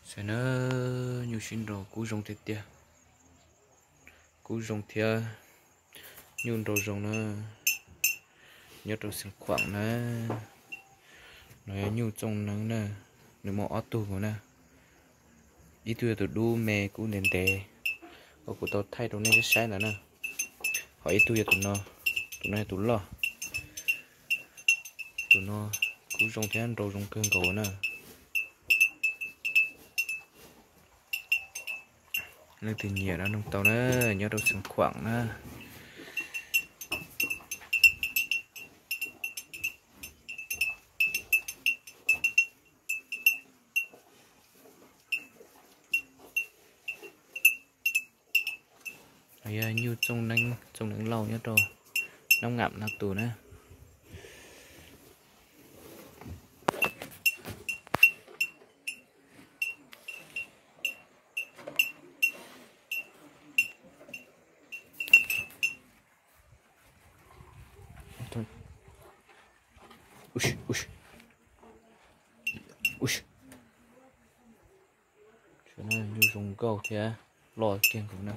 Saib na, nyuj sib nraus kub zoo tiag tiag. Kub zoo thiab nyuj nraus zoo na. Nyob rau Xeev Khuam na. No yog nyuj txooj neeb na, nws muaj ob tug nkaus na. Ib tug yog tus dub me kub ntev ntev uas kuv tau thaij rau nej saib ntawd na. Ho ib tug yog tus no, tus no yog tus loj. Tus no kub zoo thiab nraus zoo kawg nkaus na. Leej twg nyiam no noog tau na, nyob rau Xeev Khuam na. Yog nyuj txooj neeb, txooj neeb lauj nyob rau Nab Ngam no tus na. Nyuj zoo nkauj thiab loj kiag nkaus na.